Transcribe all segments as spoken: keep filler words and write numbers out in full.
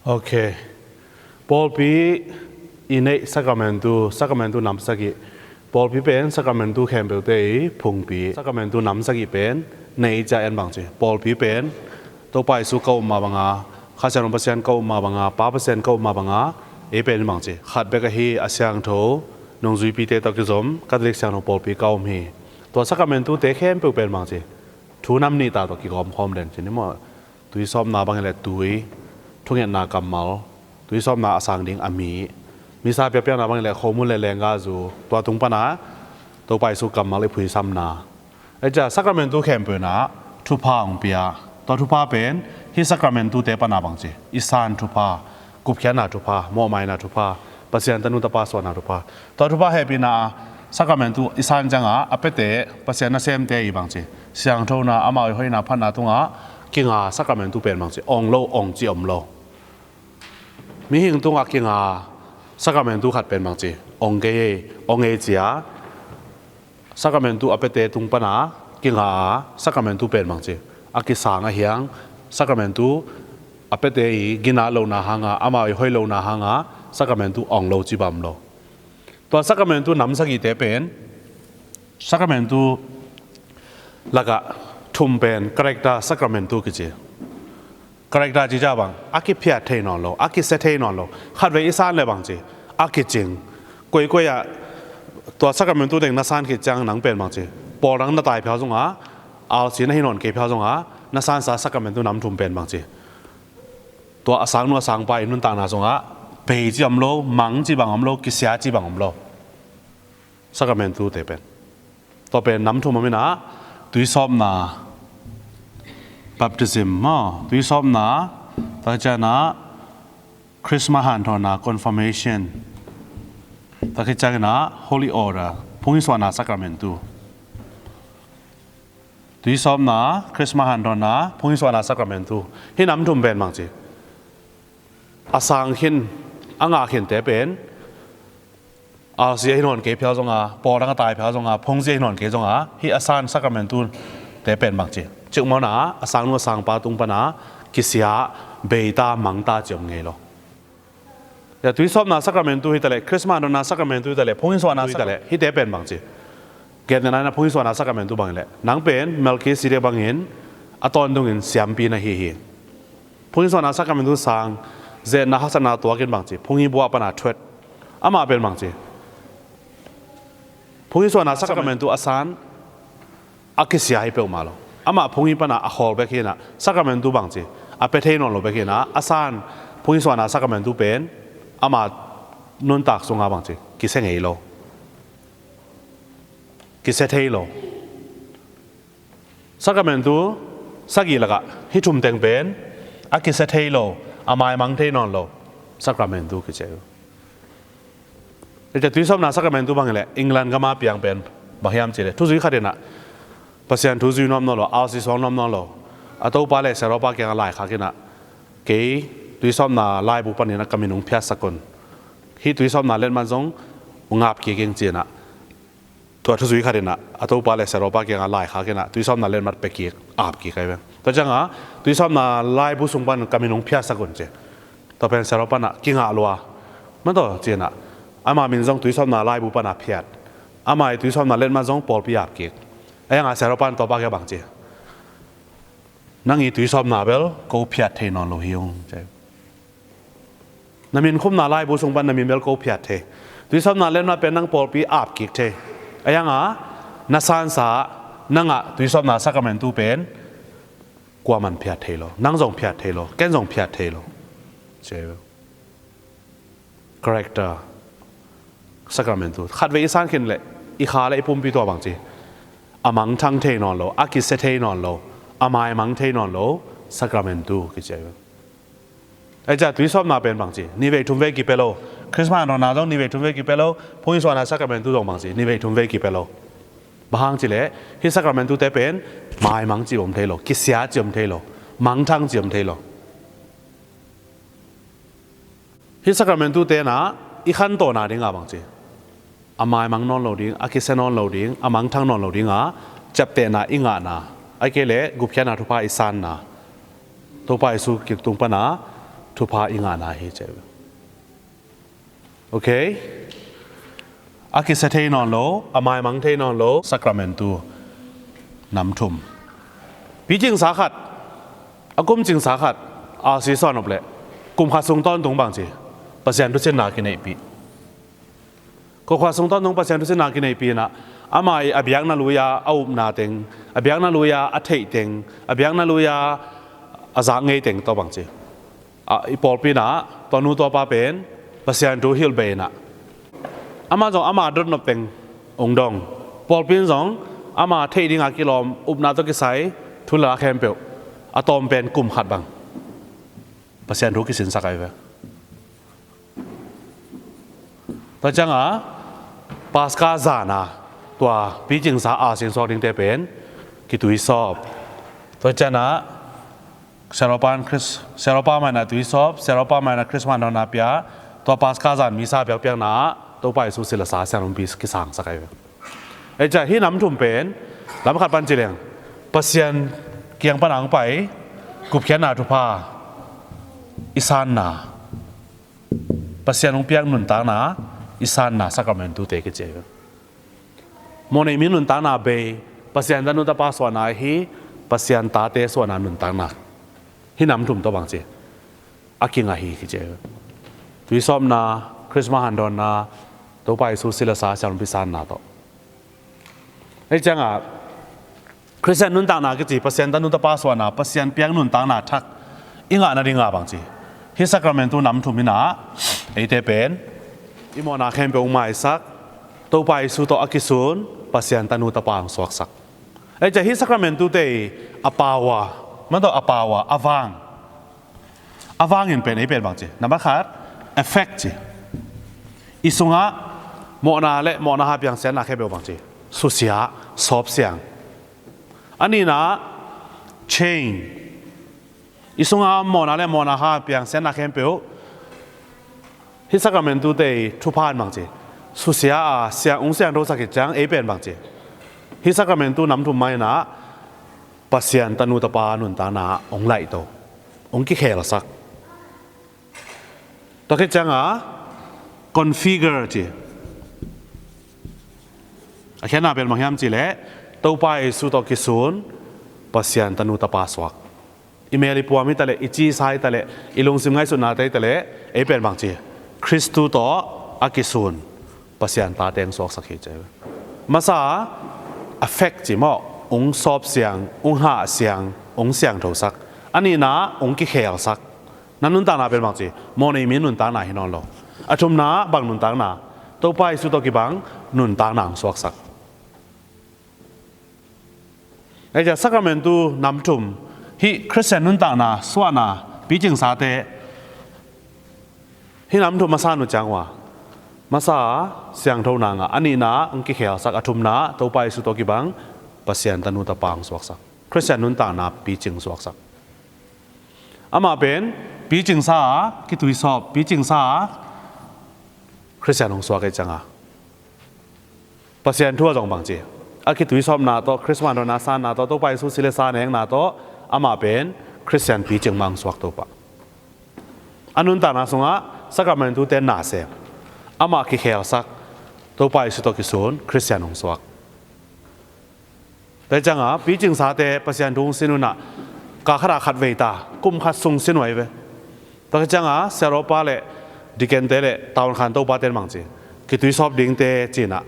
Ok. Pawlpi i neih sakramentu, sakramentu nam sagih. Pawlpi pen sakramentu khempeuhte i phungpi. Sakramentu nam sagih pen neih ciang en bang ci. Pawlpi pen Topa Jesu ka um mah banga, Kha Siangtho Pasian ka um mah banga, Pa Pasian ka um mah banga, ei pen bang ci. Khat bek ahi a siangtho nungzuipite tawh kizom Catholic siangtho pawlpi ka um hi. Tua sakramentute khempeuh pen bang ci. Thu nam nih ta tawh kigawm khawm den ci ni maw. Tuisawpna bang hileh tui, thungetna kammal, tuisawpna a sang ding a mi, misa piapiakna bang hileh khomun le lenggazu, tua tung pana Topa Jesu kammal i phuisamna. Ei cia sakramentu khempeuh inah thupha hong pia. Tua thupha pen hih sakramentute pana bang ci, i san thupha, gupkhiatna thupha, mawhmaina thupha, Pasian tanu tapa suahna thupha. Tua thupha hehpihna a sakramentu i san cianga a piate, Pasian nasemte i bang ci, siangthona, amau i hoihna phatna tungah kinga sakramentu pen bang ci, ong lo, ong ci om lo. Mihing tungah kinga sakramentu khat pen bang ci, ong kei ei, ong ei cia. Sakramentu a piate tung pana kinga a sakramentu pen bang ci, a kisang a hiang, sakramentu a piate i gina lona hanga, amau i hoih lona hanga sakramentu ong lo ci bam lo. Tua sakramentu nam sagihte pen sakramentu lakah thum pen character sakramentu kici. Character ci ciang bang, a kiphiat thei nawn lo, a kisia thei nawn lo. Khatvei i san le bang ci, a kicing. Koikoi ah tua sakramentu teng na san khit ciang nang pen bang ci, pawl dang na tai phial zongah, alsi na hi nawn kei phial zongah, na sansa sakramentu nam thum pen bang ci, tua a sangnu a sangpa i nuntakna zongah bei ci om lo, mang ci bang om lo, kisia ci bang om lo. Sakramentute pen, tua pen nam thum om inah, tuisawpna, baptism maw, tuisawpna, tua khit ciangah Christmas hanthawna, confirmation, tua khit ciangah holy order, phungisuahna sakramentu. Tuisawpna, Christmas hanthawna, phungisuahna sakramentu. Hih nam thum pen bang ci, a sang khin, a ngah khinte pen, alsi a hi nawn kei phial zonga, pawl dang a tai phial zonga, phungzi a hi nawn kei zonga, hih a san sakramentute pen bang ci, cikmawhna a sangnu a sangpa tung pana kisia, beita, mangta ci om ngei lo. Tua tuisawpna sakramentu hi taleh, Christmas hanthawna sakramentu hi taleh, phungisuahna sakramentu hi taleh, hihte pen bang ci, gennena inah phungisuahna sakramentu bang hileh, nang pen Melkisedek bangin a tawntungin siampi na hi hi. Phungisuahna sakramentu sang, zetna haksatna tuakin bang ci, phungibua pana thuet. Amah pen bang ci, phungisuahna sakramentu a san, a kisia hi peuhmah lo. Amah phungi pana a khawl bek hi inah, sakramentu bang ci, a pia thei nawn lo bek hi inah, a san phungisuahna sakramentu pen ama nuntak sunga bang ci, kisia ngei lo, kisia thei lo. Sakramentu sagih lakah hih thum teng pen a kisia thei lo, a maimang thei nawn lo sakramentu kici uh. Tua tuisawpna sakramentu bang hileh England gama piang pen bang hiam cileh, thuzui khat inah Pasian thu zui nuam nawn lo, alsi suang nuam nawn lo, a topa le siaropa kiangah laikhak inah, kei tuisawpna laibu panin a ka min hong phiatsak un, hih tuisawpna letmat zong hong ap kik ing ci inah, tua thuzui khat inah a topa le siaropa kiangah laikhak inah tuisawpna letmat pia kik, ap kik ahi ve. Tua ciangah tuisawpna laibu sung pan ka min hong phiatsak un ci. Tua pen siaropa inah kingah lua, mataw ci inah, ama min zong tuisawpna laibu pana phiat, ama i tuisawpna letmat zong pawlpi ap kik. Ahi hangah siaropa in tua pa kiang bang ci, nang i tuisawpna bel ko phiat thei nawn lo hi ung ci. Na min khumna laibu sung pan na min bel ko phiat thei. Tuisawpna letmat pen nang pawlpi ap kik thei. Ahi hangah na sansa, na ngah tuisawpna sakramentu pen kuaman phiat thei lo. Nang zong phiat thei lo. Ken zong phiat thei lo. Character sakramentu. Khatvei i san khin leh, i kha le i pumpi tua bang ci, a mangthang thei nawn lo, a kisia thei nawn lo, a maimang thei nawn lo sakramentu kici ahi ve. Ei cia tuisawpna pen bang ci, nivei thumvei kipia lo. Christmas hanthawna zong nivei thumvei kipia lo. Phungisuahna sakramentu zong bang ci, nivei thumvei kipia lo. Bang hang cileh, hih sakramentute pen maimang ci om thei lo, kisia ci om thei lo, mangthang ci om thei lo. Hih sakramentute inah i khantawhna dinga bang ci, a maimang nawn lo ding, a kisia nawn lo ding, a mangthang nawn lo dinga ciaptehna i ngahna, ahih kei leh gupkhiatna thupha i sanna, Topa Jesu kik tung pana thupha i ngahna hi ci. Ok. A kisia thei nawn lo, a maimang thei nawn lo sacramentu nam thum. Picingsa khat, a kumcingsa khat, a sisuan op leh kum khat sung tawntung bang ci, Pasian thusinna kineihpih. Kum khat sung tawntung Pasian thusinna kineihpih inah, ama i a biakna lui-a a upna teng, a biakna lui-a a theih teng, a biakna lui-a a zak ngei teng tawh bang ci, a, i pawlpi inah tua nu tua pa pen Pasian thu hilh bei inah, ama zong ama dotnop teng ong dong. Pawlpi in zong ama theih dinga kilawm upna tawh kisai thu le la khempeuh a tawm pen kum khat bang Pasian thu kisinsak ahi ve. Tua cianga Paska zana tua picingsa a singsuak dingte pen kituisawp. Tua cianga Siaropa in Chris, Siaropa maina tuisawp, Siaropa maina Christmas dawnna pia, tua Paska zan misa biakpiakna ah Topa Jesu silasa sianumpi kisangsak ahi ve. Ei cia hi nam thum pen lam khat pan ci leng Pasian kiang pan ang pai gupkhiatna thupha i sanna, Pasian hong piak nuntakna i sanna sacramentute kici ahi ve. Mawhnei mi nuntakna bei, Pasian tanu tapa suahna ahi, Pasian tate suahna nuntakna. Hi nam thum tawh bang ci a kingah hi kici ahi ve. Tuisawpna, Christmas handawnna, Topa Jesu silasa sianumpi sanna tawh. Ei cianga Khristian nuntakna kici Pasian tanu tapa suahna, Pasian piak nuntakna thak i ngah nadinga bang ci, hih sacramentu nam thum inah eite pen i mawhna khempeuh hong maisak, Topa Jesu tawh a kisun Pasian tanu tapa hong suaksak. Ei cia hih sacramentute i a power, man tawh a power, a vang, a vangin pen ei pen bang ci, nambat khat, effect ci. I sungah mawhna le mawhna ha piangsiatna khempeuh bang ci, susia, sawpsiang. A nihna, change. I sungah mawhna le mawhna ha piangsiatna khempeuh hih sacramentute i thupha in bang ci, susia a siang, hong siangthosak khit ciang ei pen bang ci, hih sacramentu nam thum mah inah Pasian tanu tapa nuntakna hong laihto, hong kikhelsak. Tua khit cianga configure ci. A khiatna pen bang hiam ci leh Topa Jesu tawh kisun Pasian tanu tapa suak. I mel i puam hi taleh, i cisa hi taleh, i lungsim ngaihsutnate hi taleh, ei pen bang ci, Khristu tawh a kisun Pasian tate hong suaksak hi ci. Masa, affect ci maw, hong sawpsiang, hong hahsiang, hong siangthosak. A nihna, hong kikhelsak. Na nuntakna pen bang ci, mawhnei mi nuntakna hi nawn lo. A thumna bang nuntakna, Topa Jesu tawh kibang nuntakna hong suaksak. Ei cia sacramentu nam thum, hih Khristian nuntakna suahna picingsate, hih nam thum masa nu ciang uh a, masa siangthona ngah, a nihna hong kikhelsak, a thumna Topa Jesu tawh kibang Pasian tanu tapa hong suaksak. Khristian nuntakna picing suaksak. Amah pen picingsa a, kituisawp, picingsa a Khristian hong suak ei cianga Pasian thu a zong bang ci, a kituisawpna tawh, Christmas dawnna sanna tawh, Topa Jesu silasa nekna tawh, amah pen Khristian picing mah hong suak Topa. A nuntakna sungah sacramentute nasem, amah kikhelsak, Topa Jesu tawh kisun Khristian hong suak. Tua hi cianga picingsate Pasian thu hong sin unah, kal khat a khat vei ta, kum khat sung sin uh ahi ve. Tua hi cianga siaropa le dikente le tavunkhan topate in bang ci, kituisawp dingte cinah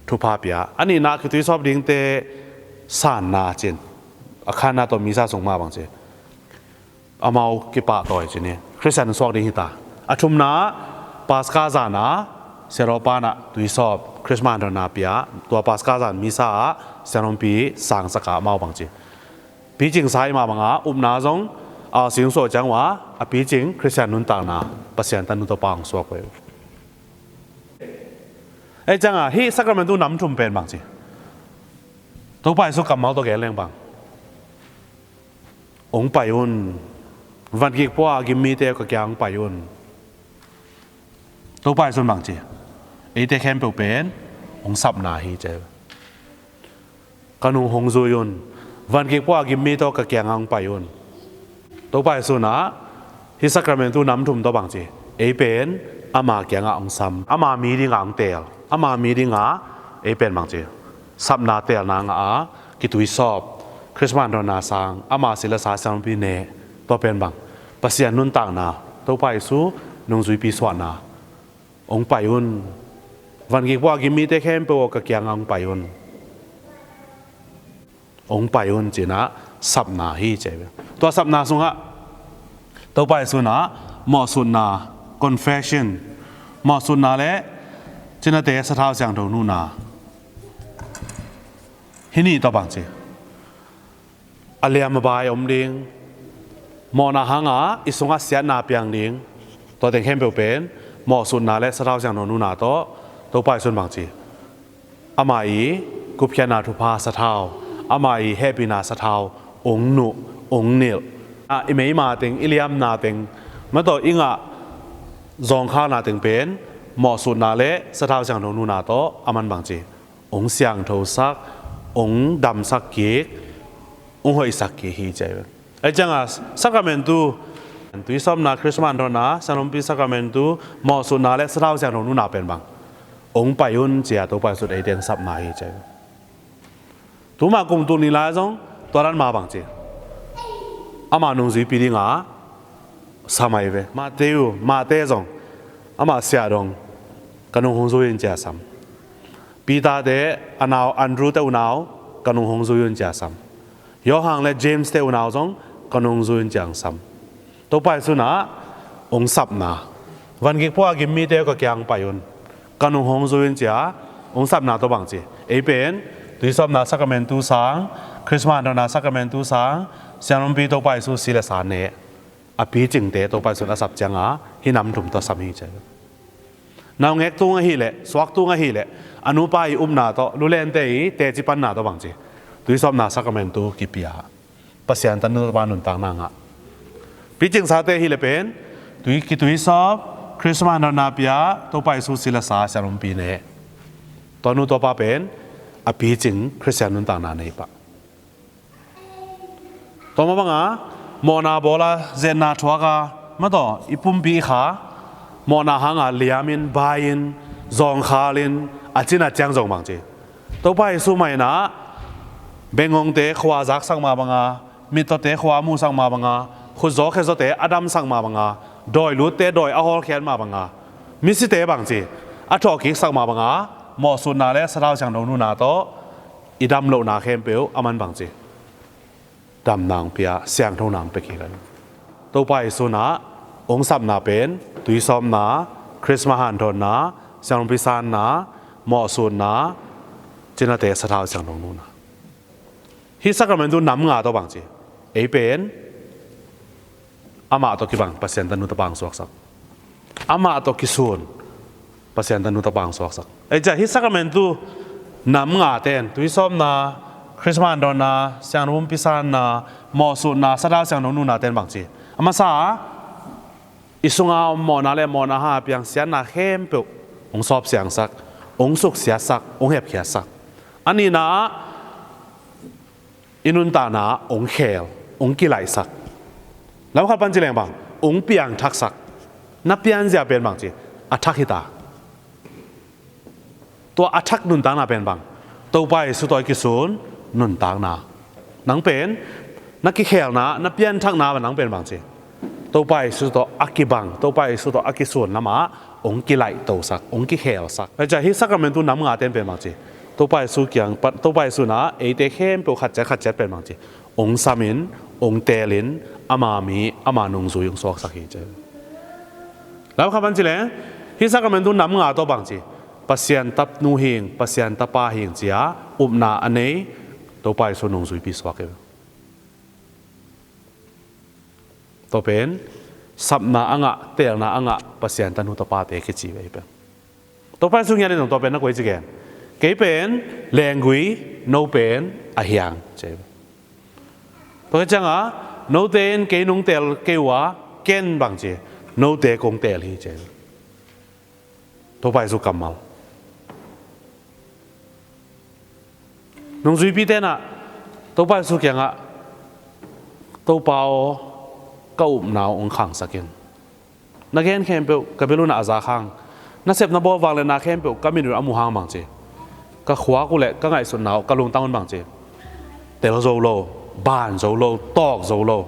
thupha pia. A nihna kituisawp dingte sanna cin, a khanna tawh misa sung mah bang ci, amau kipahtawi ci ni. Khristian suak ding hita. A thumna Paska zana siaropa inah tuisawp, Christmas dawnna pia, tua Paska zan misa ah sianumpi sangsaka amau bang ci, picingsa i mah banga upna zong a singsuah ciang uh a, a picing Khristian nuntakna Pasian tanu tawpa hong suak uh. Ei cianga hih sacramentu nam thum pen bang ci, Topa Jesu kammal tawh gen leng bang, hong pai un. Van kik pua a gim mite ka kiang hong pai un. Topa Jesu in bang ci, eite khempeuh pen hong sapna hi ci. Ka nung hong zui un. Van kik pua a gim mite ka kiang hong pai un. Topa Jesu inah Hih sacramentu nam thum tawh bangci, ei pen ama kiangah hong sam, ama mi dingah hong teel, ama mi dingah ei pen bangci, sapna teelna ngah a, kituisawp, Christmas hanthawnna sang, ama si le sa siangthopi ne, tua pen bang, Pasian nuntakna, Topa Jesu nungzuipi suahna, hong pai un. Vangik pua a gim mite khempeuh aw, ka kiangah hong pai un. Hong pai un cinah sapna hi ci. Tua sapna sungah Topa Jesu inah mawhsutna, confession, mawhsutna le cinate sathau siangtho nuhna, hih nih tawh bangci, a liam a bai om ding, mawhna hanga i sungah siatna piang ding, tua teng khempeuh pen mawhsutna le sathau siangtho nuhna tawh Topa Jesu in bangci, ama i gupkhiatna thupha sathau, ama i hehpihna sathau hong nuh, hong nilh. Ah, i meima teng, i liamna teng, mah tawh i ngah zawngkhalna teng pen mawhsutna le sathau siangtho nuhna tawh aman bangci, hong siangthosak, hong damsak kik, hong hoihsak kik hi ci. Ei cianga sacramentu, tuisawpna, Christmas hanthawnna, siangthopi sacramentu, mawhsutna le sathau siangtho nuhna pen bang, hong pai un cia Topa Jesu in eite hong sapna hi ci. Tuma kum tul nih lai zong tua dan mah bangci, ama nungzuipi dinga sam ahi ve. Mattheu, Mate zong ama siah dong, ka nung hong zui un cia sam. Peter te a nau, Andrew te unau, ka nung hong zui un cia sam. Johan le James te unau zong, ka nung zui un cia sam. Topa Jesu inah hong sapna, vangik pua a gim mite aw, ka kiang pai un, ka nung hong zui un cia hong sapna tawh bangci, ei pen tuisawpna sacramentu sang, Christmas hanthawnna sacramentu sang, siangthopi Topa Jesu si le sa ne, a picingte Topa Jesu in a sap cianga hih nam thum tawh sam hi ci. Naungek tung ahih leh, suak tung ahih leh, a nupa i upna tawh, lulente i teci panna tawh bangci, tuisawpna sacramentu kipia, Pasian tanu tapa nuntakna ngah. Picingsate ahih leh pen, tui, kituisawp, Christmas hanthawnna pia, Topa Jesu si le sa siangthopi ne. Tua nu tua pa pen a picing Khristian nuntakna nei pah. Tua mah banga mawhna bawla zetna thuaka, mah tawh i pumpi i kha mawhna hanga liamin, bai-in, zawngkhalin, a cina ciang zong bangci, Topa Jesu mah inah bengngongte khua zaksak mah banga, mittawte khua musak mah banga, khutzaw khezawte a damsak mah banga, dawi lutte dawi a hawlkhiat mah banga, misite bangci, a thawhkiksak mah banga, mawhsutna le sathau siangtho nuhna tawh i dam lohna khempeuh aman bangci, damna hong pia, siangthona hong pia kik a. Topa Jesu inah hong sapna pen tuisawpna, Christmas hanthawnna, siangthopi sanna, mawhsutna, cinate sathau siangtho nuhna. Hih sacramentu nam nga tawh bangci, ei pen amah tawh kibang Pasian tanu tapa hong suaksak, amah tawh kisun Pasian tanu tapa hong suaksak. Ei cia hih sacramentu nam nga ten, tuisawpna, Christmas hanthawnna, siangtho pumpi sanna, mawhsutna, sathau siangtho nuhna ten bangci, a masa i sunga om mawhna le mawhna hanga piang siatna khempeuh hong sawpsiangsak, hong suksiatsak, hong hepkhiatsak. A nihna ah i nuntakna ah hong khel, hong kilaihsak. Lam khat pan ci leng bang, hong piangthaksak. Na pianzia pen bangci, a thak hita. Tua a thak nuntakna pen bang, Topa Jesu tawh i kisun nuntakna. Nang pen na kikhelna, na pianthakna bang nang pen bangci, Topa Jesu tawh a kibang, Topa Jesu tawh a kisun lamah hong kilaihtosak, hong kikhelsak. Ei cia hih sacramentu nam nga ten pen bangci, Topa Jesu kiang pan, Topa Jesu inah eite khempeuh khat ciat khat ciat pen bangci, hong samin, hong teelin, ama mi, ama nungzui hong suaksak hi ci. Lam khat pan ci leng, hih sacramentu nam nga tawh bangci, Pasian tanu hing, Pasian tapa hing cia upna a nei, Topa Jesu nungzuipi suak hi. Tua pen sapna a ngah, teelna a ngah Pasian tanu tapate kici ve hi pen. Topa Jesu ngiat in zong tua pen na koi ci gen. Kei pen lenggui, no pen a hiang ci. Tua khit cianga note in kei nong teel kei uh a, ken bangci, note kong teel hi ci. Topa Jesu kammal. Nungzuipi tenah Topa Jesu kiangah, Topa aw, ka upna uh hong khangsak in. Na gen khempeuh ka bel un ah a zak hang, na sep na bawl vangliatna khempeuh ka mit un a mu hang bang ci. Ka khuak uh leh ka ngaihsutna uh ka lungtang un bang ci. Tel zo lo, ban zo lo, tawk zo lo.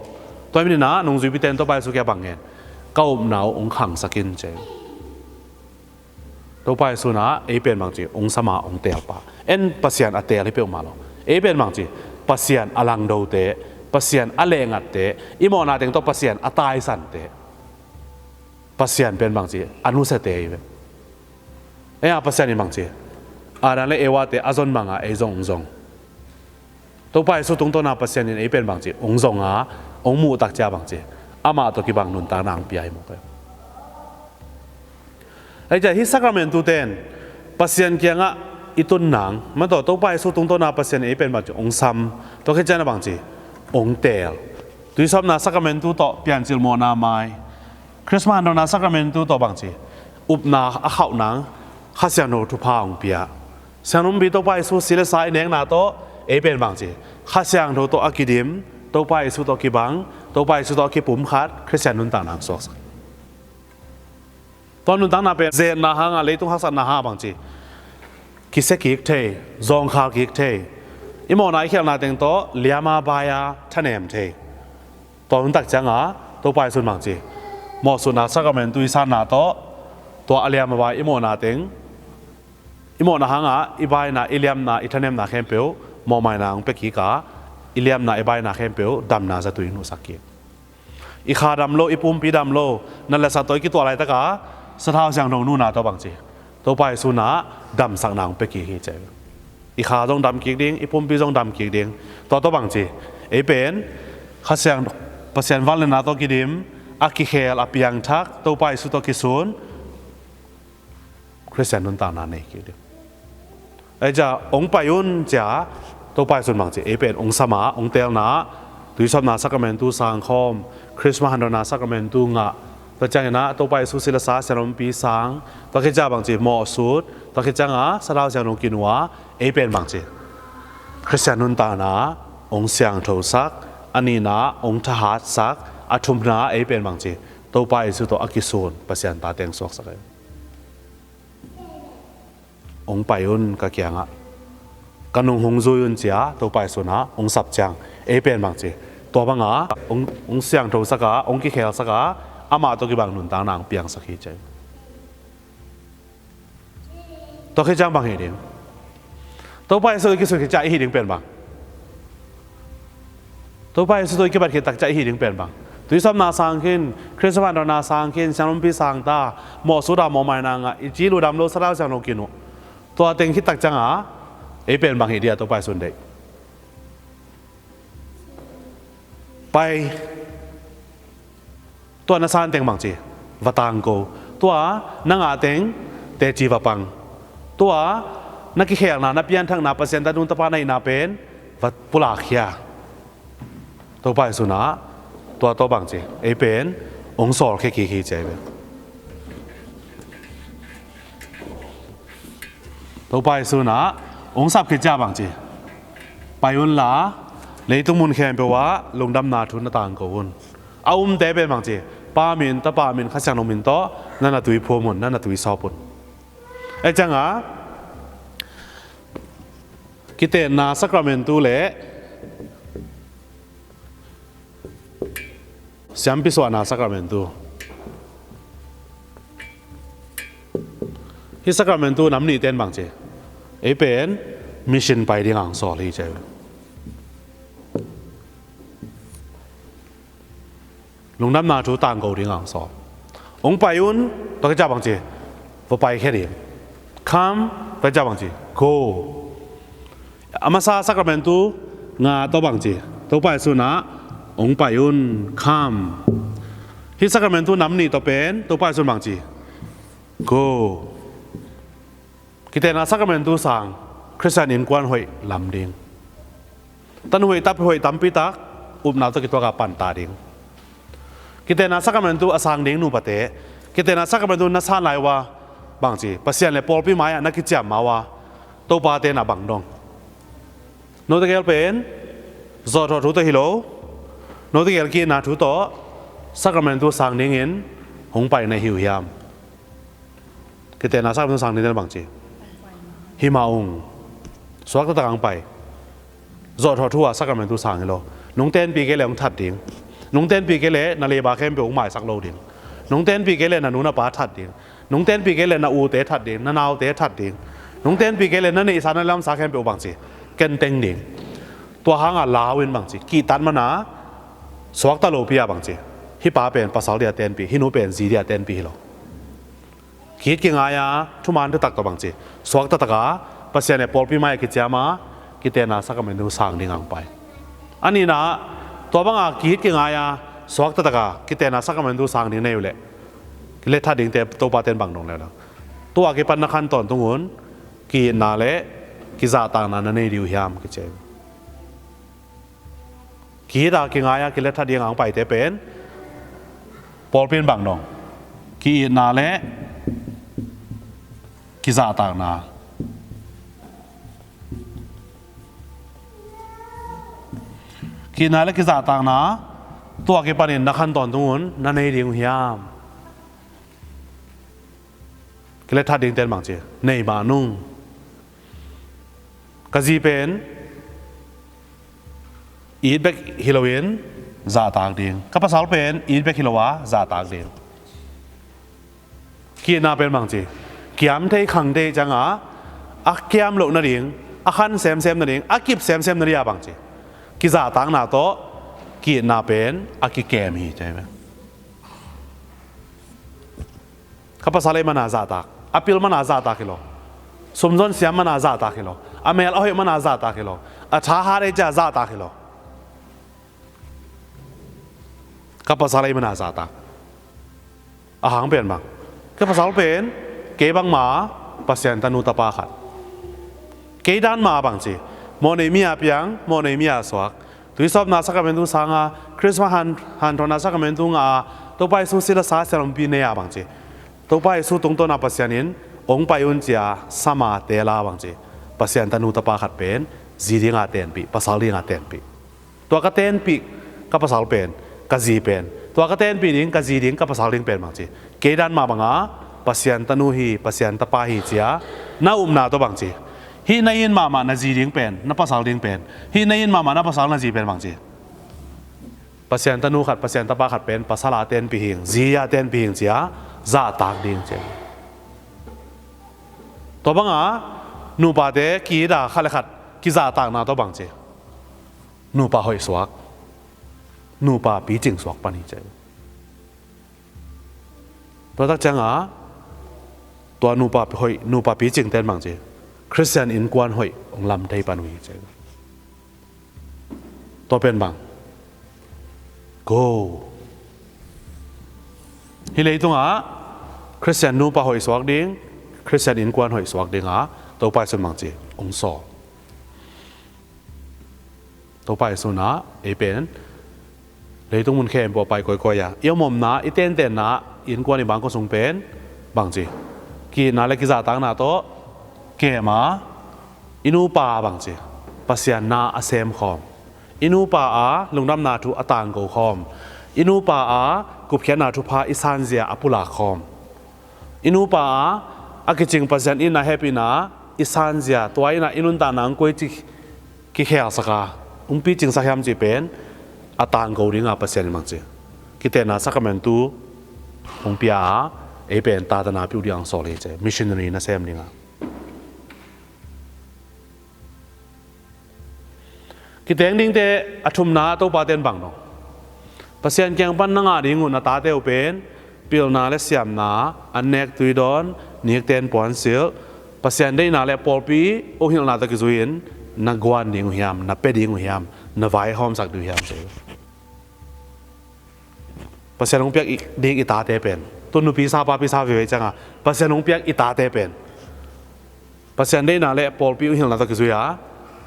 Tua hi manin ah nungzuipite in Topa Jesu kiang bang ngen? Ka upna uh hong khangsak in ci. Topa Jesu in ah ei pen bang ci, hong sam a hong teelpa. En Pasian a teel hi peuhmah lo. Ei pen bang ci, Pasian a langdote, Pasian a lehngatte, i mawhna teng tawh Pasian a taisante. Pasian pen bang ci, a nusiate hi ve. Ei a Pasian in bang ci, Adam le Eva te a zon bang a ei zong hong zong. Topa Jesu tungtawn a Pasian in ei pen bang ci, hong zong a, hong muh tak ciang bang ci, amah tawh kibang nuntakna hong pia hi mawk e. Ei ciang hih sakramentu ten Pasian kiangah i tun nang, mah tawh Topa Jesu tungtawn a Pasian in ei pen bang ci, hong sam, tua khit ciang a bang ci, hong teel. Tuisawpna sakramentu tawh piancil mawhna mai. Christmas hanthawnna sakramentu tawh bang ci, upna a khauh nang, Kha Siangtho thupha hong pia. Sianglumpi Topa Jesu si le sa i nekna tawh ei pen bang ci, Kha Siangtho tawh a kidim, Topa Jesu tawh kibang, Topa Jesu tawh a kipumkhat, Khristian nuntakna hong suaksak. Tua nuntakna pen zetna hang a, leitung haksatna hang a bang ci, kisia kik thei, zawngkhal kik thei, i mawhna i khialhna teng tawh liam a bai a thanem thei. Tua hun tak ciang a Topa Jesu in bang ci, mawhsutna sakramentu i sanna tawh, tua a liam a bai i mawhna teng, i mawhna hang a i baina, i liamna, i thanemna khempeuh mawhmaina hong pia kik a, i liamna, i baina khempeuh damna zatui hong nuhsak kik. I kha dam lo, i pumpi dam lo, na le sa tawh i kituah laitak a Sathau Siangtho nunna tawh bang ci, Topa Jesu in ah damsakna hong pia kik hi ci. I kha zong dam kik ding, i pumpi zong dam kik ding. Tua tawh bang ci, ei pen Kha Siang, Pasian vangliatna tawh kidim, a kikhel, a piangthak, Topa Jesu tawh kisun, Khristian nuntakna nei kik ding. Ei ciang hong pai un ci a, Topa Jesu in bang ci, ei pen hong sam a, hong teelna, tuisawpna sakramentu sang khawm, Christmas hanthawnna sakramentu ngah, tua ciangin ah Topa Jesu si le sa, sianglumpi sang, tua khit ciang bang ci, mawhsut, tua khit ciang a Sathau Siangtho kinu a, ei pen bang ci, Khristian nuntakna hong siangthosak, a nihna hong thahatsak, a thumna ei pen bang ci, Topa Jesu tawh a kisun Pasian tate hong suaksak e. Hong pai un ka kiangah, ka nung hong zui un ci a Topa Jesu in ah hong sap ciang, ei pen bang ci, tua bang a hong, hong siangthosak a, hong kikhelsak a, amah tawh kibang nuntakna hong piangsak hi ci. Tua khit ciang bang hi ding? Topa Jesu i kisun khit ciang i hih ding pen bang? Topa Jesu tawh i kibat khit tak ciang i hih ding pen bang? Tuisawpna sang khin, Christmas hanthawnna sang khin, sianglumpi sang ta, mawhsut a mawhmaina ngah, i ci lu dam lo Sathau Siangtho kinu. Tua teng khit tak ciang a ei pen bang hih ding a Topa Jesu in deih? Pai. Tua na san teng bang ci, va tangko. Tua na ngah teng teci va pang. Tua na kikhelna, na pianthakna, Pasian ta nung tapa na hihna pen va pulak khia. Topa Jesu in ah tua tawh bang ci, ei pen hong sawlkhia kik hi ci a hi ve. Topa Jesu in ah hong sap khit ciang bang ci, pai unla, leitung mun khempeuh ah lungdamna thu na tangko un. A umte pen bang ci, Pa min, Tapa min, Kha Siangtho min tawh na natui phum un, na natui sawp un. Ei ciang a kitenna sakramentu le siampi suahna sakramentu. Hih sakramentu nam nihte in bang ci, ei pen mission pai ding a hong sawl hi ci. Lungdamna thu tangko ding a hong sawl. Hong pai un, tua khit ciang bang ci, va paikhia ding. Come, tua khit ciang bang ci, go. A masa sakramentu nga tawh bang ci, Topa Jesu in ah hong pai un, come. Hih sakramentu nam nih tawh pen Topa Jesu in bang ci, go. Kitenna sakramentu sang, Khristian innkuan hoih lam ding. Tanu hoih, tapa hoih tampi tak upna tawh kituak a panta ding. Kitenna sakramentu a sang ding nupate, kitenna sakramentu na san lai uh a bang ci, Pasian le pawlpi mai-ah na kiciam ma uh a, Topate na bang dong? Note gel pen zawhthawh thu tawh hi lo, note gel kihna thu tawh, Sacramentu sang dingin hong pai na hi uh hiam? Kitehna sacramentu sang ding ten bangci? Hi mah ung. Suak taktak hong pai. Zawhthawh thu ah sacramentu sang hi lo. Nong tenpih kei leh hong that ding. Nong tenpih kei leh na leiba khempeuh hong maisak lo ding. Nong tenpih kei leh na nu na pa that ding. Nong tenpih kei leh na ute that ding, na naute that ding. Nong tenpih kei leh na neihsa na lamsa khempeuh bangci? Kenteng ding. Tua hanga lau in bangci? Kihtat mana suakta lopi a bangci? Hih pa pen pasal dia tenpih, hih nu pen zi dia tenpih hi lo. Kihit kingai a, thuman thutak tawh bangci? Suak taktak a, Pasian le pawlpi mai a kiciam a, kitehna sacramentu sang ding hong pai. A nihna, tua banga kihit kingai a, suak taktak a, kitehna sacramentu sang ding nei uh leh, kilethat dingte Topa ten bang dong leuleu? Tua a kipan na khan tawntung un, ki-itna le kizahtakna na nei ding uh hiam, kici hi. Kihit a kingai a kilethat ding hong paite pen pawlpi in bang dong? Ki-itna le kizahtakna. Ki-itna le kizahtakna, tua a kipanin na khan tawntung un na nei ding uh hiam? Kilethat dingte in bangci? Nei mah nung. Ka zi pen it bek hi loin zahtak ding. Ka pasal pen it bek hi lo a zahtak ding. Ki-itna pen bangci? Kiam thei khang thei cianga, a kiam loh nading, a khan semsem nading, a kip semsem nading a bangci? Kizahtakna tawh ki-itna pen a kikem hi, ci hi ve. Ka pasal ei mana zahtak, a pil mana zahtak hi lo. Sumzon siam mana zahtak hi lo. A mel a hoih mana zahtak hi lo. A tha hat ei cia zahtak hi lo. Ka pasal ei mana zahtak. A hang pen bang? Ka pasal pen kei bangma, Pasian tanu tapa khat. Kei dan ma bangci? Mawhnei mi a piang, mawhnei mi a suak. Tuisawpna sacramentu sanga, Christmas han, hanthawhna sacramentu ngah a, Topa Jesu sila sa sialompi nei a bangci? Topa Jesu tungtawna Pasian in hong pai un cia sama tela bangci? Pasian tanu tapa khat pen zi dinga tenpih, pasal dinga tenpih. Tua ka tenpih ka pasal pen, ka zi pen. Tua ka tenpih ding, ka zi ding, ka pasal ding pen bangci? Kei dan mah banga Pasian tanu hi, Pasian tapa hi cia na upna tawh bangci? Hih na it mahmah na zi ding pen, na pasal ding pen, hih na it mahmah na pasal na zi pen bangci? Pasian tanu khat, Pasian tapa khat pen pasal a tenpih hing, zi a tenpih hing cia zahtak ding cia. Tua banga nupate ki-it a khat le khat kizahtakna tawh bangci? Nupa hoih suak, nupa picing suak pan hi cia. Tua tak cianga tua nupa hoih, nupa picing ten bangci? Khristian innkuan hoih hong lam thei pan uh hi cia. Tua pen bang? Go. Hih leitungah Khristian nupa hoih suak ding, Khristian innkuan hoih suak dinga Topa Jesu in bangci hong sawl? Topa Jesu in ei pen leitung mun khempeuh a pai kawikawi a, i om omna, i tentenna, innkuan, i bangkua sung pen bangci? Ki-itna le kizahtakna tawh kem a, i nupa bangci? Pasian na a semkhawm. I nupa a lungdamna thu a tangko khawm. I nupa a gupkhiatna thupha i sanzia a pulak khawm. I nupa a, a kicing Pasian itna hehpihna i sanzia, tua itna i nuntakna hong koi ci kikhelsak a, hong picingsak hiam cih pen a tangko dinga Pasian in bangci? Kitehna sacramentu hong pia a, ei pen tatana piu ding hong sawl hi cia, missionary nasem dinga. Kiteng dingte a thumna Topa ten bang dong? Pasian kiang pan na ngah ding uh na tate uh pen pilna le siamna, an nek tui dawn, nikten puansilh, Pasian deihna le pawlpi hong hilhna tawh kizui-in na guan ding uh hiam, na pia ding uh hiam, na vaihawmsak ding uh hiam, ci. Pasian hong piak i, ding i tate pen, tu nupi sa papi sa vive cianga Pasian hong piak i tate pen Pasian deihna le pawlpi hong hilhna tawh kizui a,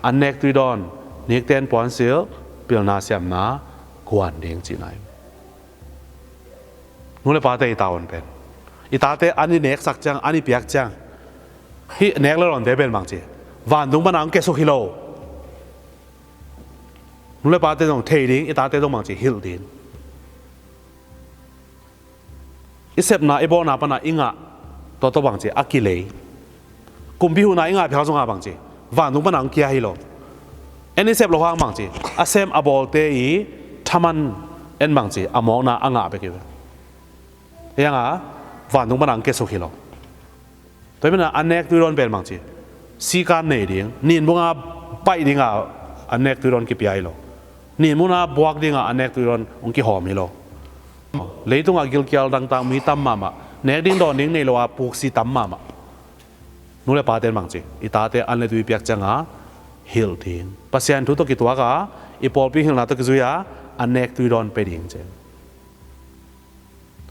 an nek tui dawn, nikten puansilh, pilna siamna, guan ding cihna hi. Nu le pate i tavuan pen, i tate an i neksak ciang, an i piak ciang, hih nek le dawnte pen bangci? Vantung pana hong kiasuk hi lo. Nu le pate zong thei ding, i tate zong bangci? Hilh ding. I sepna i bawlna pana i ngah tua tawh bangci a kilei. Kumpi huhna i ngah phial zongah bangci vantung pana hong kia hi lo. En i sep loh hang bangci a sem a bawlte i thaman en bangci a mawkna a ngah bek hi ve. Hianga vantung pana hong kiasuk hi lo. Tua hi mana a nek tuidawn pen bangci sikan nei ding, ninmunga paih dinga a nek tuidawn kipia hi lo. Ninmuna buak dinga a nek tuidawn hong kihawm hi lo. Leitungah gilkial dangtak mi tam mahmah, nek ding dawn ding nei lo a puksi tam mahmah. Nu le paten bangci i tate an le tui piak cianga hilh ding, Pasian thu tawh kituaka i pawlpi hilhna tawh kizuia a nek tuidawn pe ding ci.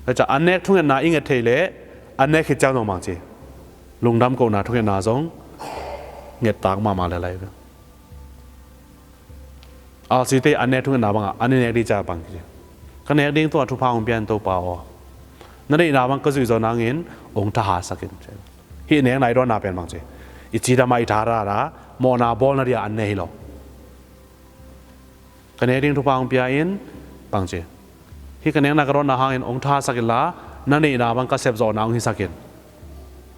Tua ciah a nek thungetna i nget thei leh a nek khit ciang zong bangci lungdam kohna thungetna zong ngettak mahmah le lai ve. Alsite a nek thungetna bangah a nek ding ciah bangci ka nek ding tungah thupha hong pia in Topa aw. Na deihna bang ka zuih zawh nangin hong thahatsak in. Hih nekna i dawnna pen bangci i cidam a i thahat a mawhna bawlna dia an ne hi lo. Ka nek ding thupha hong pia in bangci. Hih ka nekna ka dawnna hangin hong thasak inla na neihna bang ka sepzawhna hong hisak in.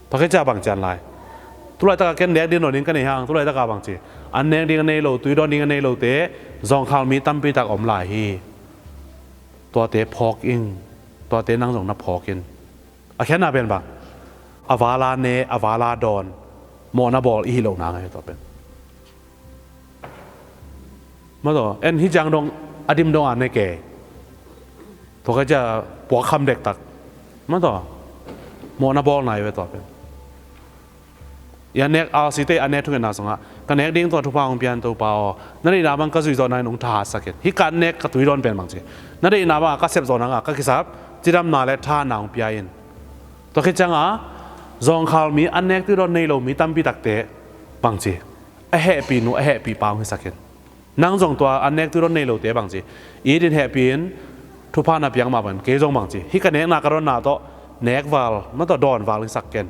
Tua khit ciah bangci an lai. Tulaitaka ken nek ding dawn ding ka nei hang, tulaitaka bangci an nek ding a nei lo, tui dawn ding a nei lote zawngkhal mi tampitak om lai hi. Tuate phawk in, tuate nang zong na phawk in. A khiatna pen bang a vala ne, a vala dawn, mawhna bawl i hih lohna ngai tua pen. Mataw en hi ciang dong a dim dong a ne kei. Tua ka cia puak kham dektak. Mataw mawhna bawl nai ve tua pen. I a nek alsite a nek thungetna sungah ka nek ding tua thupha hong pia in Topa aw. Na deihna bang ka zuih zawh nangin hong thahatsak in. Hih ka nek ka tui dawn pen bangci na deihna bangah ka sep zawh nangah ka kisap cidamna le thahatna hong pia in. Tua khit cianga zawngkhal mi a nek tui dawn nei lo mi tampi takte bangci a hehpih nu a hehpih pa hong hisak in. Nang zong tua a nek tui dawn nei lote bangci it in hehpih in thupha na piak mah bangin kei zong bangci hih ka nekna ka dawnna tawh nek val, mataw dawn val hisak ken.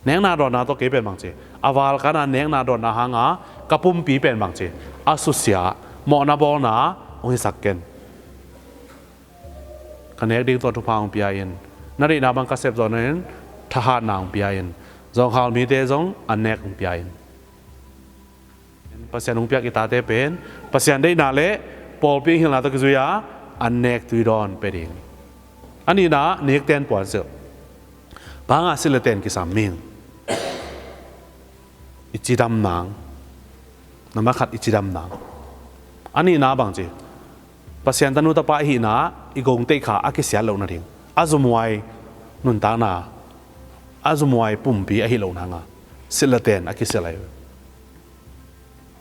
Nekna dawnna tawh kei pen bangci a val kana nekna dawnna hanga ka pumpi pen bangci a susia mawhna bawlna hong hisak ken. Ka nek ding tawh thupha hong pia in. Na deihna bang ka sep zawh nangin thahatna hong pia in. Zawngkhal mite zong a nek hong pia in. Pasian hong piak i tate pen Pasian deihna le pawlpi hilhna tawh kizuia an nek tui dawn pe ding. A nihna nek ten puan silh. Banga silh le ten kisam ming. I cidam nang. Nambat khat i cidam nang. A nihna bangci Pasian tanu tapa i hihna i gongteih kha a kisiat loh nading a zumhuai nuntakna a zumhuai pumpi a hih loh nanga silh le ten a kisiat lai.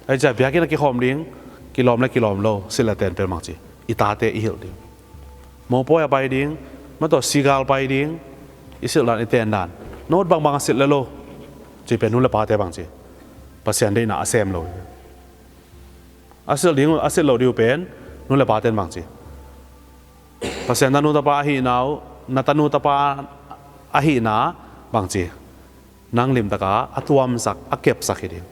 Ahi ciah biakinn a kikhawm ding kilawm le kilawm lo silh le ten pen bangci i tate i hilh ding. Mopawi a pai ding, mataw sigal pai ding i silh dan i ten dan. Note bangbang a silh le lo ci pen nu le pate bangci Pasian deihna a sem lo. A silh ding a silh lo ding uh pen nu le paten bangci Pasian tanu tapa ahihna uh, na tanu tapa ahihna bangci nang limtaka a tuamsak a kepsak hi ding.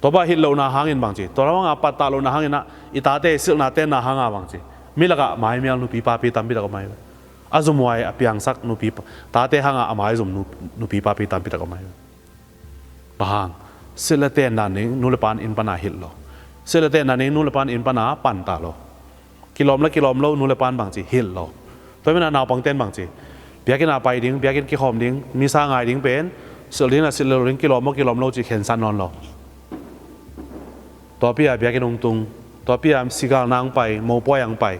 Tua bang hilh lohna hangin bangci tua lamanga pattah lohna hanginah i tate i silhna tenna hanga bangci mi lakah maimial nupi papi tampitak om ahi ve. A zumhuai a piangsak nupi tate hanga a maizum nupi papi tampitak om ahi ve. Bang hang silh le ten dan ding nu le pan inn pana hilh lo. Silh le ten dan ding nu le pan inn pana panta lo. Kilawm le kilawm lo nu le pan bangci hilh lo. Tua mina naupangten bangci biakinn a pai ding, biakinn kikhawm ding, misa ngai ding pen silh ding na silh lo ding kilawm maw kilawm lo ci khensat nawn lo. Tuapi a biakinn hong tung, tuapi a sigal nang pai, mopawi ang pai.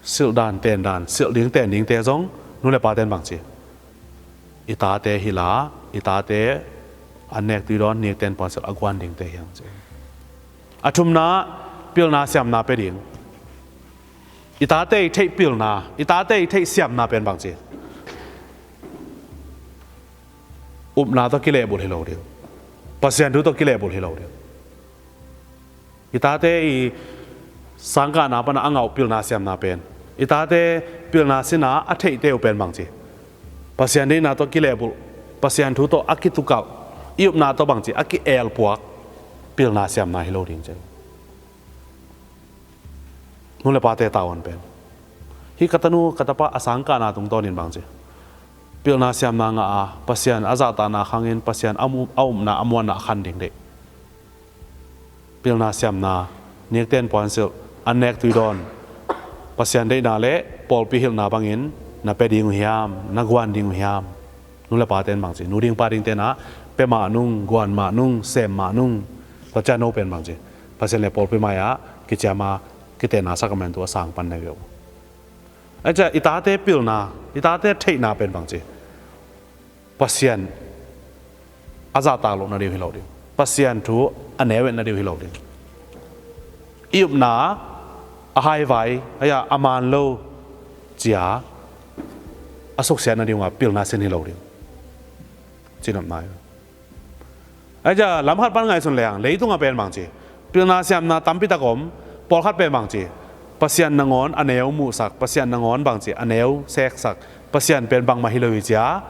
Silh dan ten dan silh ding ten dingte zong nu le paten bangci i tate hila i tate an nek tui dawn nek ten puan silh a guan dingte hiang ci. A thumna pilna siamna pe ding. I tate i theih pilna i tate i theih siamna pen bangci upna tawh kilehbulh hi lo ding. Pasian thu tawh kilehbulh hi lo ding. I tate i sangkahna pana a ngah uh pilna siamna pen i tate pilna sina a theihte uh pen bangci Pasian deihna tawh kilehbulh, Pasian thu tawh a kitukalh, i upna tawh bangci a ki-elpuak pilna siamna hi lo ding ci. Nu le pate tavuan pen, hih ka tanu ka tapa a sangkahna tungtawnin bangci, pilna siamna ngah a, Pasian a zahtakna khangin Pasian a um, a upna a muanna a khan ding deih. Pilna siamna, nikten puansilh, an nek tui dawn, Pasian deihna le pawlpi hilhna bangin na pia ding uh hiam, na guan ding uh hiam? Nu le paten bangci, nu ding pa ding tenah pia mah nung, guan mah nung, sem mah nung. Tua ciang no pen bangci, Pasian le pawlpi mai-ah kiciama kitehna sakramentu a sang pan nei uh. Ahi ciang i tate pilna, i tate theihna pen bangci, Pasian a zahtak loh nading uh hi lo ding, Pasian thu a neu et nading uh hi lo ding. I upna a haivai, ahi a, a man lo cia a suksiat nading uh a pilna sin hi lo ding. Cinopna hi. Ahi ciang lam khat pan ngaihsun leng, leitungah pen bangci, pilna siamna tampitak om, pawlkhat pen bangci, Pasian nangawn a neu muhsak, Pasian nangawn bangci a neu seksak, Pasian pen bangmah hi lo hi cia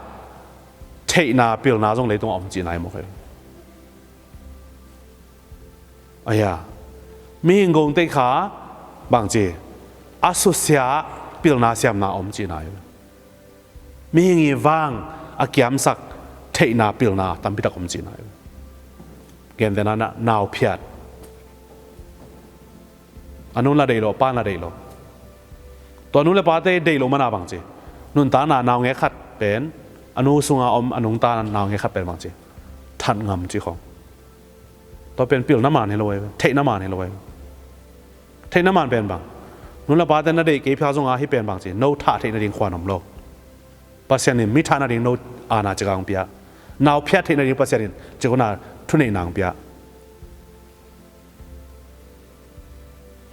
theihna pilna zong leitungah om cihna hi mawk hi. Ahi a, mihing gongtei kha bangci, a susia pilna siamna om cihna hi. Mihing i vang a kiamsak theihna pilna tampitak om cihna hi. Gentehna, na, nauphiat. A nu la deih lo, a pa la deih lo. Tua nu le pate deih lo mana bangci, nuntakna naungek khat pen, a nu sunga om a nungta naungek khat pen bangci, that ngam cih khong. Tua pen pilna man hi lo ei, theihna man hi lo ei. Theihna man pen bang, nu le pate na deih kei phial zonga hih pen bangci, no thah theih nading khuan om lo. Pasian in mi thah nading no aana cik a hong pia. Nauphiat theih nading Pasian in cik hona thuneihna hong pia.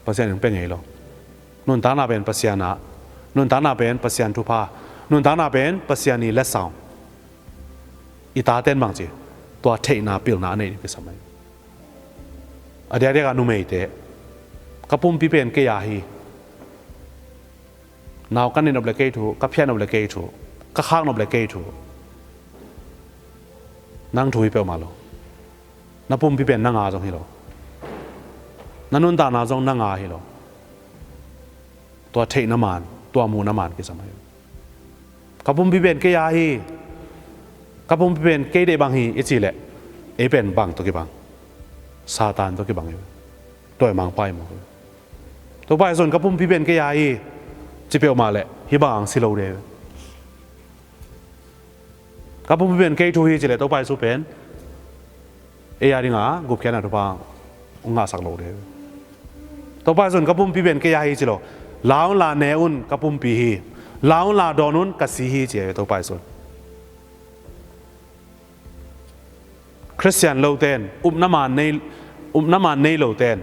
Pasian in hong pia ngei lo. Nuntakna pen Pasian a, nuntakna pen Pasian thupha, nuntakna pen Pasian i letsong. I taten bangci, tua theihna pilna a neih ding kisam ei. A diakdiak a numeite, ka pumpi pen kei a hi. Nau ka nei nop le kei thu, ka phiat nop le kei thu, ka khak nop le kei thu. Nang thu hi peuhmah lo. Na pumpi pen nang a zong hi lo. Na nuntakna zong nang a hi lo. Tua theihna man, tua muhna man kisam hi. Ka pumpi pen kei a hi. Ka pumpi pen kei deih bang hi i cih leh, ei pen bang tawh kibang? Satan tawh kibang hi. Tua i mangpa i mawk hi. Topa Jesu'n ka pumpi pen kei a hi ci peuhmah leh hih bang ang si lo ding hi. Ka pumpi pen kei thu hi ci leh Topa Jesu pen ei a dinga gupkhiatna thupha hong ngahsak lo ding hi. Topa Jesu'n ka pumpi pen kei a hi ci lo. La un la ne un, ka pumpi hi. La un la dawn un, ka si hi ci hi Topa Jesu'n. Khristian loten, upna man nei, upna man nei loten,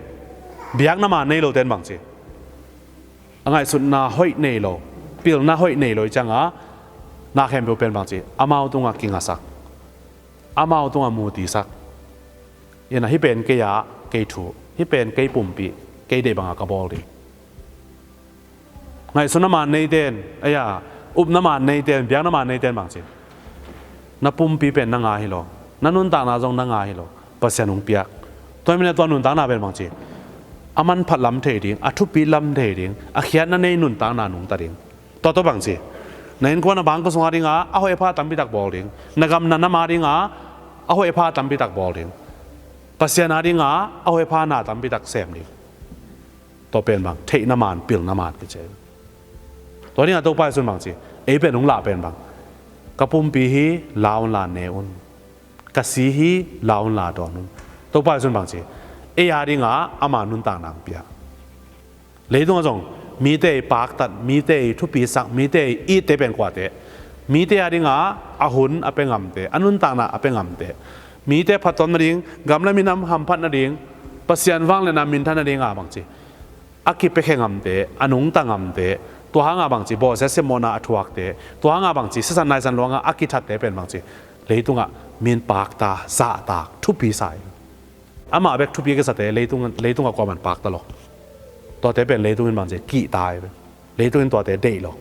biakna man nei loten bangci, a ngaihsutna hoih nei lo, pilna hoih nei lo i cianga, na khempeuh pen bangci, amau tungah kingasak, amau tungah mutisak. Ina hih pen kei a, kei thu, hih pen kei pumpi, kei deih banga ka bawl ding. Ngaihsutna man neiten, ei a, upna man neiten, biakna man neiten bangci, na pumpi pen nang a hi lo, na nuntakna zong nang a hi lo, Pasian hong piak. Tua hi mah tua nuntakna pen bangci, a manphat lam thei ding, a thupi lam thei ding, a khiatna nei nuntakna nungta ding. Tua tawh bangci, na innkuan a bangkua sunga dinga a hoih a pha tampitak bawl ding, na gam na nam a dinga a hoih a pha tampitak bawl ding, Pasian a dinga a hoih a pha na tampitak sem ding. Tua pen bang, theihna man, pilna man kici hi. Tua dinga Topa Jesu'n bangci, ei pen hong lah pen bang, ka pumpi hi, la un la ne un. Ka si hi, la un la dawn un. Topa Jesu'n bangci, ei a dinga ama nuntakna hong pia. Leitungah zong mite i paktat, mite i thupisak, mite i itte pen kuate? Mite a dinga a hun a pia ngamte, a nuntakna a pia ngamte, mite phattuam nading, gam le minam hamphat nading, Pasian vangliatna minthan nadinga bangci, a kipiakhia ngamte, a nungta ngamte, tua hanga bangci bawlsiat simmawhna a thuakte, tua hanga bangci sisan naisan luanga a kithatte pen bangci, leitungah min pakta, zahtak, thupi sa hi. Amah bek thupi a kisate leitung, leitungah kuaman pakta lo. Tuate pen leitung in bangci kihta hi. Leitung in tuate deih lo.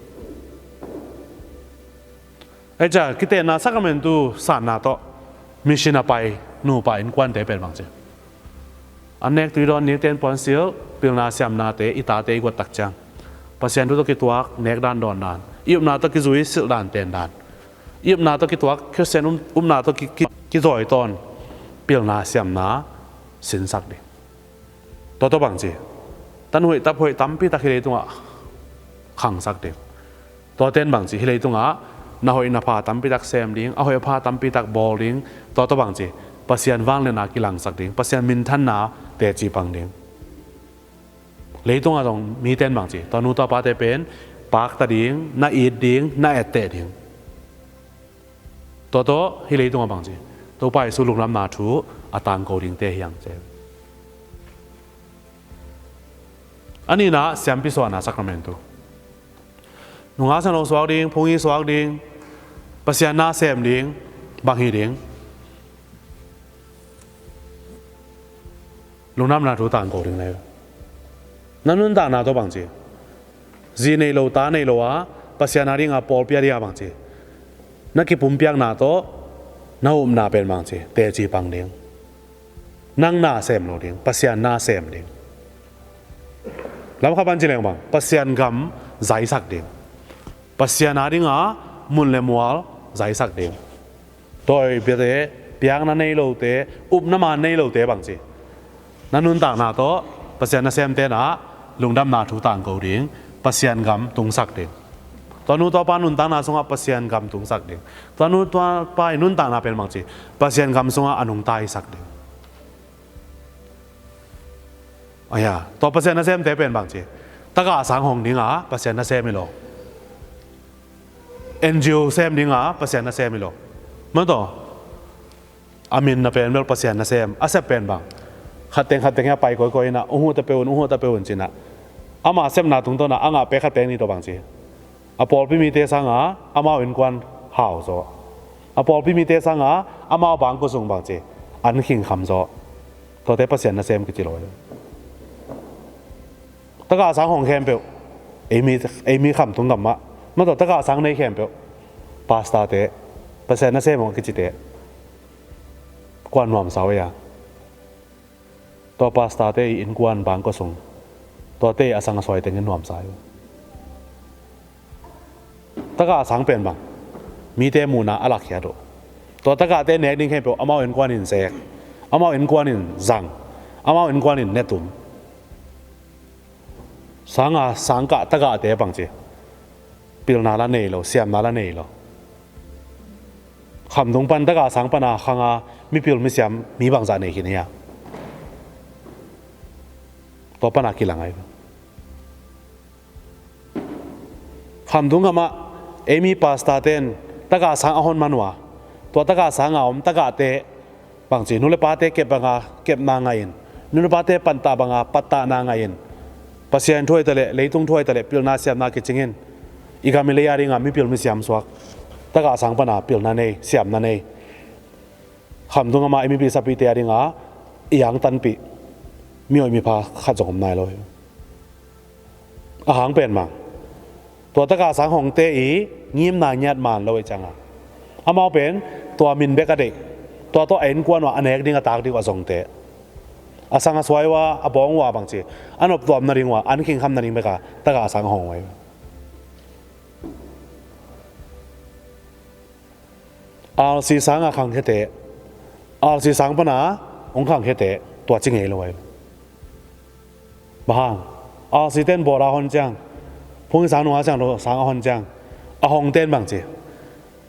Ei ca, kitehna sakramentu sanna tawh mission a pai nupa innkuante pen bangci, an nek tui dawn, nikten puansilh, Pilna siamnate i tate i guat tak ciang, Pasian thu tawh kituak nek dan dawn dan, i upna tawh kizui silh dan ten dan, i upna tawh kituak Khristian um, upna tawh ki, ki, kizawi tawn pilna siamna sinsak ding. Tua tawh bangci, tan hoih tap hoih tampi tak hi leitungah khangsak ding. Tua ten bangci, hi leitungah na hoih na pha tampi tak sem ding, a hoih a pha tampi tak bawl ding. Tua tawh bangci, Pasian vangliatna kilangsak ding, Pasian minthanna teci pang ding. Leitungah zong miten bangci, tua nu tua pate pen pakta ding, na it ding, na etteh ding. Tua tawh hi leitungah bangci, Topa Jesu lungdamna thu a tangko dingte hi hang ci. A nihna, siampi suahna sakramentu. Nungak siangtho suak ding, phungyi suak ding, Pasian na sem ding, bang hi ding? Lungdamna thu tangko ding lai. Na nuntakna tawh bangci, zi nei lo, ta nei lo a, Pasian a dinga pawlpi a dinga bangci, na kipumpiakna tawh na upna pen bangci, teci pang ding. Nang na sem lo ding, Pasian na sem ding. Lamkhat pan ci leng bang, Pasian gam zaisak ding. Pasian a dinga mun le mual zaisak ding. Tawi biate, piakna nei lote, upna man nei lote bangci, na nuntakna tawh Pasian nasemte na lungdamna thu tangko ding, Pasian gam tungsak ding. Tua nu tua pa nuntakna sungah Pasian gam tungsak ding. Tua nu tua pa i nuntakna pen bangci, Pasian gam sungah a nungta i sak ding. Aya, tua Pasian nasemte pen bangci, taka sang hong dinga Pasian nasem hi lo. N G O sem dinga Pasian nasem hi lo. Maw taw, a min na pen bel Pasian nasem, a sep pen bang, khatteng khatteng hia pai kawikawi inah, unghuh tapeuh un, unghuh tapeuh un cinah, ama sepna tungtawnah a ngah pek khat pek ni tawh bangci, a pawlpi mite sanga amau innkuan hau zaw, a pawlpi mite sanga amau bangkua sung bangci, an khingkham zaw. Tuate Pasian nasem kici lo hi. Taka sang hong khempeuh, ei mi, ei mi Khamtung gam mah, maw taw, taka sang nei khempeuh, pastorte, Pasian nasem hong a kicite, kuan nuamsa uh ei a. Tua pastorte i innkuan bangkua sung, tuate i a sang a suai tengin nuamsa hi. Taka sang pen bang, mite muhna a lakkhiat uh. Tua takate nek ding khempeuh amau innkuan in zek, amau innkuan in zang, amau innkuan in netum. Sanga sangkah takate bangci, pilna la nei lo, siamna la nei lo. Khamtung pan taka sang pana khanga mipil misiam mi bangzah nei khin hi a. Tua pana kilang ahi. Khamtung gamah ei mi pastorte in taka sang a hon man uh a, tua taka sanga om takate bangci, nu le pate kep banga kepna ngah in, nu le pate pattah banga pattahna ngah in, Pasian thu ahi taleh, leitung thu ahi taleh, pilna siamna kicing in, i gam i lei a dinga mipil misiam suak, taka sang pana pilna nei, siamna nei. Khamtung gamah i mipi sapite a dinga i angtanpih mi hoih mi pha khat zong om nai lo hi. A hang pen mang, tua taka sang hongte i ngimna ngiat man lo i canga, amau pen tua min bek a deih, tua tawh a innkuan uh a nek ding a tak ding uh a zongte, a sang a suai uh a, a bawng uh a bangci, a noptuam nading uh a, an khingkham nading beka taka sang hong uh ahi. R C sanga khangkhiate, R C sang pana hong khangkhiate, tua ci ngei lo ahi. Bang hang? R C ten bawra hon ciang, phung sang nunga sang, sang a hon ciang, a hongten bangci,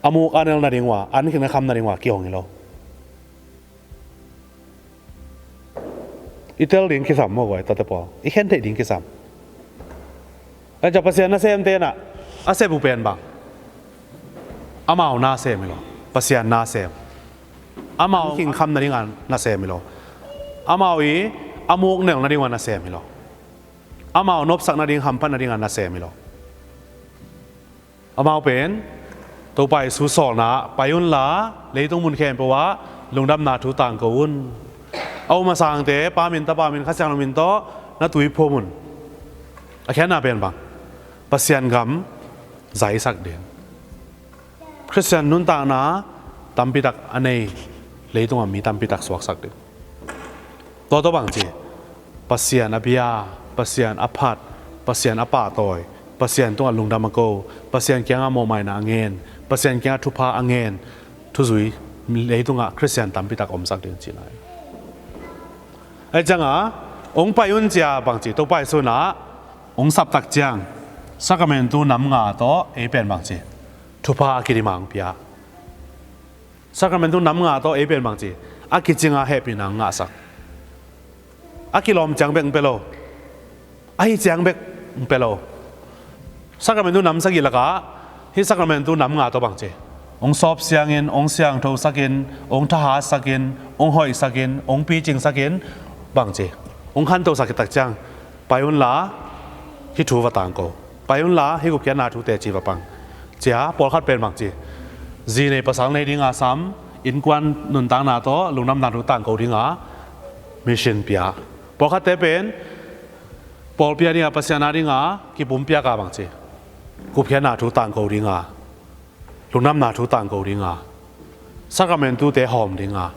a muk a nel nading uh a, an khin a kham nading uh a kihong hi lo. I tel ding kisam maw guai, tate pawl? I khen theih ding kisam. Ahi ciang Pasian nasemte inah a sep uh pen bang? Amau nasem hi lo. Pasian nasem. Amau khingkham nadinga nasem hi lo. Amau i a muk nel nadinga nasem hi lo. Amau nopsak nading, hamphat nadinga nasem hi lo. Amau pen Topa Jesu sawlna pai unla, leitung mun khempeuh ah lungdamna thu tangko un. A um a sangte Pa min, Tapa min, Kha Siangtho min tawh na tuiphum un. A khenna pen bang? Pasian gam zaisak ding. Khristian nuntakna tampitak a nei, leitungah mi tampitak suaksak ding. Tua tawh bangci, Pasian a bia Pasian a phat, Pasian a pahtawi, Pasian tungah lungdam a ko, Pasian kiangah mawhmaina a ngen, Pasian kiangah thupha a ngen, thuzui leitungah Khristian tampi tak omsak ding cihna hi. Ahi ciangah, hong pai un cia bangci, Topa Jesu in ah hong saptak ciang, Sacramentu nam nga tawh ei pen bangci, thupha a kidim a hong pia. Sacramentu nam nga tawh ei pen bangci, a kicing a hehpihna hong ngahsak. A kilawm ciang bek hong pia lo, a hi ciang bek hong pia lo. Sacramentu nam sagih lakah hih Sacramentu nam nga tawh bangci, hong sawp siangin, hong siangthosakin, hong thahatsakin, hong hoihsakin, hong picingsakin, bangci, hong khantosak khit tak ciang, pai unla hih thu va tangko, pai unla hih gupkhiatna thu teci va pang, cia pawlkhat pen bangci, zi nei pasal nei dinga sam, innkuan nuntakna tawh lungdamna thu tangko dinga mission pia. Pawlkhatte pen pawlpi a dinga, Pasian a dinga kipumpiak a bangci, gupkhiatna thu tangko dinga, lungdamna thu tangko dinga, Sacramentute hawm dinga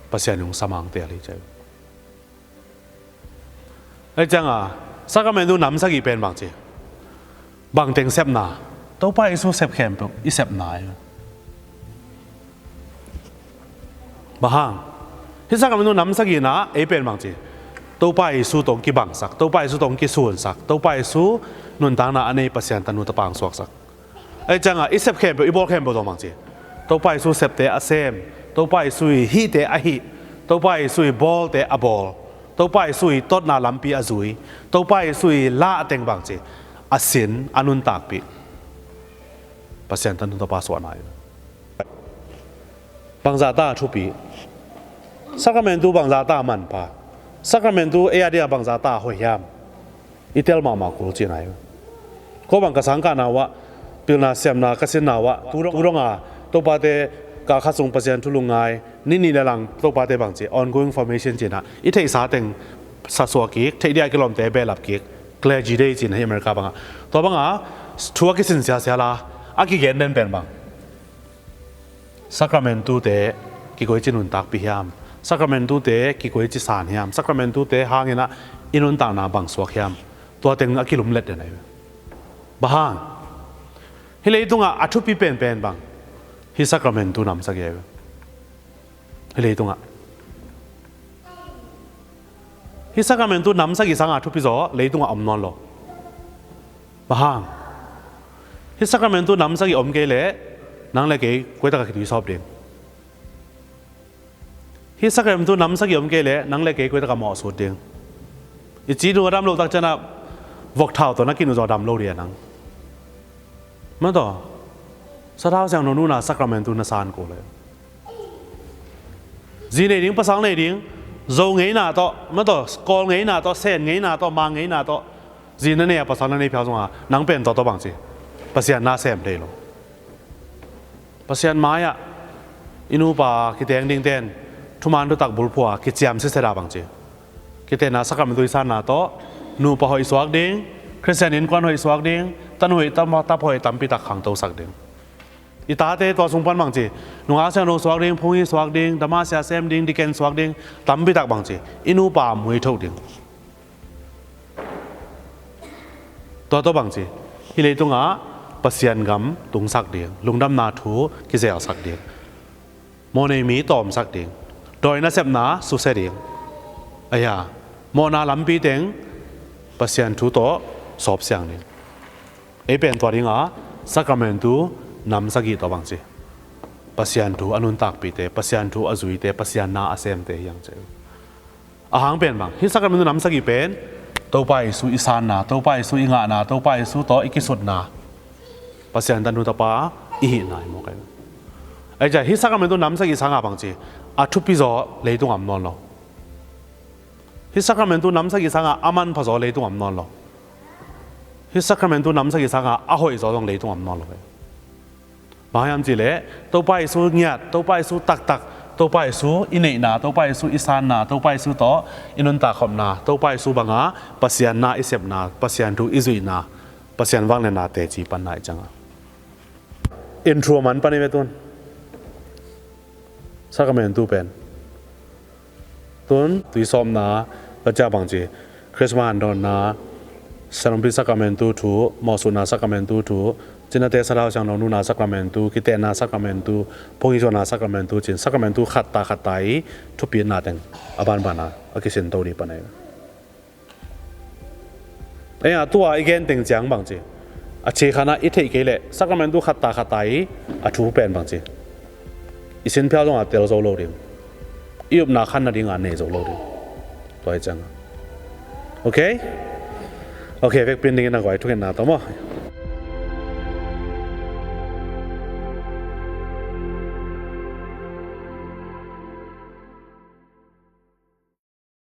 Pasian in hong sam a hong tel hi cia. Ahi ciangah, Sacramentu nam sagih pen bangci, bangteng sepna, Topa Jesu sep khempeuh i sepna hi. Bang hang? Hih Sacramentu nam sagihna ei pen bangci, Topa Jesu tawh hong kibangsak, Topa Jesu tawh hong kisunsak, Topa Jesu nuntakna a nei Pasian tanu tapa hong suaksak. Ahi ciangah i sep khempeuh, i bawl khempeuh zong bangci, Topa Jesu septe a sem, Topa Jesu i hihte a hih, Topa Jesu i bawlte a bawl, Topa Jesu i totna lampi a zui, Topa Jesu i lah teng bangci, a sin, a nuntakpih, Pasian tanu tapa suahna hi. Bangzahta a thupi? Sacramentu bangzahta a manpha? Sacramentu ei a dia bangzahta a hoih hiam? I tel mahmah kul cihna hi. Ko bang ka sangkahna uah, pilna siamna ka sinna uah, tu dong, tu donga Topate kah khat sung Pasian thu lungngai, ni nih le lang Topate bangci, ongoing formation cihna, i theihsa teng sasuah kik, theih dia kilawmte behlap kik, clergy day cihna hi America bangah. Tua bangah thu a kisin siasia la, a kigen den pen bang? Sacramentute kikoici nuntakpih hiam? Sacramentute kikoici san hiam? Sacramentute hanginah i nuntakna bang suak hiam? Tua teng a kilumlet den ahi. Bang hang? Hih leitungah a thupi penpen bang? Hih Sacramentu nam sagih ahi. Hih leitungah, hih Sacramentu nam sagih sanga thupi zaw leitungah om nawn lo. Bang hang? Hih Sacramentu nam sagih om kei leh nang le kei koi taka kituisawp ding? Hih Sacramentu nam sagih om kei leh nang le kei koi taka mawhsut ding? I cinu a dam loh tak cianah vok thau tawh na kinu zaw dam lo dih a nang. Mataw, sathau siangtho nuna Sacramentu na san ko le, zi nei ding, pasal nei ding, Zo ngeina tawh, mataw, Kawl ngeina tawh, Sen ngeina tawh, Mang ngeina tawh, zi na nei a, pasal na nei phial zongah nang pen tawh tawh bangci, Pasian na sem thei lo. Pasian mai-ah i nupa kiteng dingten thuman thutak bulphuh a kiciam siset a bangci, kitenna Sacramentu i sanna tawh nupa hoih suak ding, Khristian innkuan hoih suak ding, tanu hoih, tapa, tapa hoih tampi tak khangtosak ding. I tate tua sung pan bangci, nungak siangtho suak ding, phung hi suak ding, damasia sem ding, diken suak ding, tampi tak bangci, i nupa muithoh ding. Tua tawh bangci, hih leitungah Pasian gam tungsak ding, lungdamna thu kizelsak ding, mawhnei mi tawmsak ding, dawi nasepna susia ding, ahi a, mawhna lampi teng Pasian thu tawh sawpsiang ding. Ei pen tua dinga Sacramentu nam sagih tawh bangci, Pasian thu a nuntakpihte, Pasian thu a zuite, Pasian na a semte hi ang ci. A hang pen bang, hih Sacramentu nam sagih pen Topa Jesu i sanna, Topa Jesu i ngahna, Topa Jesu tawh i kisutna, Pasian tanu tapa i hihna hi mawk ahi. Ahi ciah hih Sacramentu nam sagih sanga bangci, a thupi zaw leitung am nawn lo. Hih Sacramentu nam sagih sanga a manpha zaw leitung am nawn lo. Hih Sacramentu nam sagih sanga a hoih zaw zong leitung am nawn lo. Bang hiam cihleh, Topa Jesu ngiat, Topa Jesu taktak, Topa Jesu i neihna, Topa Jesu i sanna, Topa Jesu tawh i nuntak khopna, Topa Jesu banga Pasian na i sepna, Pasian thu i zuihna, Pasian vangliatna teci panna i canga. Intro man pan i ve tun. Sacramentu pen. Tun tuisawpna ka cia bangci. Christmas handawnna, Sialompi Sacramentu thu, mawhsutna Sacramentu thu, Cinate Sathau Siangtho nuna Sacramentu, kitehna Sacramentu, phungzuanna Sacramentu, cin Sacramentu khat ta khat ta i thupitna teng a banbana a kisin to dih pan ahi. Ei a tua i gen teng ciang bang ci, a ci khanah i theih kei leh Sacramentu khat ta khat ta i a thu pen bang ci, i sinphial zongah tel zo lo ding, i upna khan nadingah nei zo lo ding. Tua hi ciangah. Okay? Okay, vekpin dingin a guai thungetna tawh maw.